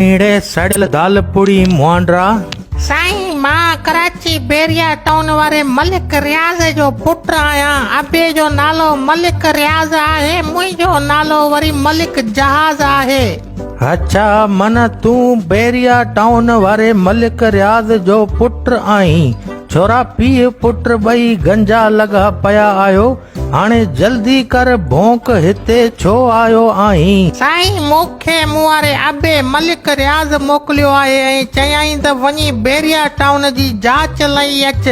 اهڙي سڙيل دال پوڙي مهانڊا. سائين مان ڪراچي بحريا ٽائون واري ملڪ رياض جو پٽ آهيان ابي جو نالو ملڪ رياض آهي منهنجو نالو وري ملڪ جهاز آهي. اڇا من تون بحريا ٽائون واري ملڪ رياض جو پٽ آهين ڇورا پيء پٽ ٻئي گنجا لڳا پيا آهيو هاڻي جلدي ڪر ڀونڪ هتي ڇو آيو آهين؟ سائين مون کي مون واري ابي ملڪ رياض موڪليو آهي ۽ چيائين ته وڃي بحريا ٽائون جي جاچ لهي اچ.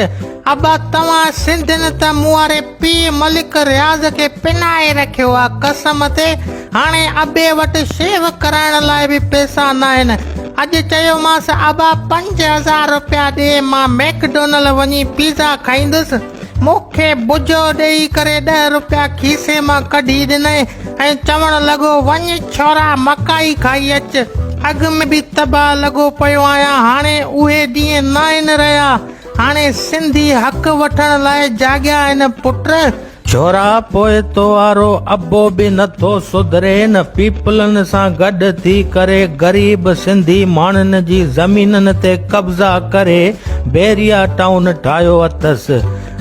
ابا توهان سنڌين ته مون واري پيء ملڪ رياض کي پنائي رکيو آ قسم تي هاڻي ابي وٽ شيو ڪرائڻ لاء به پئسا ناهن. اڄ چيومانس ابا 5000 رپيا ڏي مان ميڪڊونل وڃي پيزا کائيندس. مون کي بجو ڏيئي ڪري ڏهه روپيا کيسي مان ڪڍي ڏنائين ۽ چوڻ لڳو، وڃ ڇورا مڪائي کائي اچ. اڳ ۾ به تباهه لڳو پيو آهيان، هاڻي اهي ڏينهن ناهن رهيا. هاڻي سنڌي حق وٺڻ لاء جاڳيا آهن پٽ. ڇورا پوء تو وارو ابو به نٿو سڌري نه پيپلن سان گڏ ٿي ڪري غريب سنڌي ماڻهن جي زمينن تي قبضا ڪري بحريا ٽائون ٺاهيو اٿس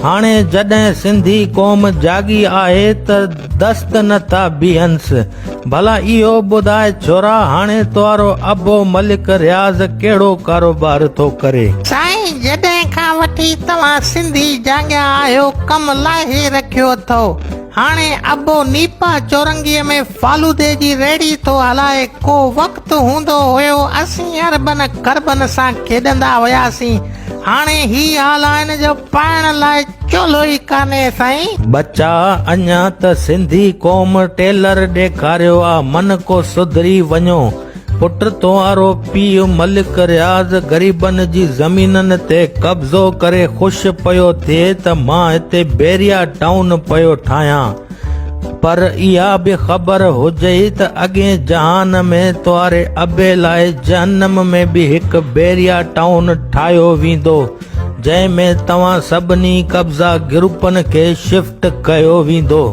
هاڻي جڏهن سنڌي قوم جاڳي آهي ته دست نه ٿا بيهنس ڀلا اهو ٻڌاء ڇورا هاڻي توارو ابو ملڪ رياض ڪهڙو ڪاروبار ٿو ڪري؟ سائين جڏهن کان وٺي توهان سنڌي جاڳيا آهيو ڪم لاهي رکيو اٿئو. هاڻي ابو نيپا چورنگيء ۾ فالودي جي ريڙهي ٿو هلائي. ڪو وقت هوندو هيو اسين اربن کربن سان کيڏندا هياسين. هاڻي هي حال آهن جو پائڻ لاء چولو ئي ڪانهي سائين. ٻچا اڃا ته سنڌي قوم ٽيلر ڏيکاريو آ من ڪو سڌري وڃو پٽ توهارو پيء ملڪ رياض غريبن جي زمينن تي قبضو ڪري خوش پيو ٿئي ته مان هتي بحريا ٽائون پيو ٺاهيان پر اها به خبر هجئي ته اڳئين جهان ۾ توهاري ابي لاء جهنم ۾ به هڪ بحريا ٽائون ٺاهيو ويندو، جنهن ۾ توهان سڀني قبضا گروپن کي شفٽ ڪيو ويندو.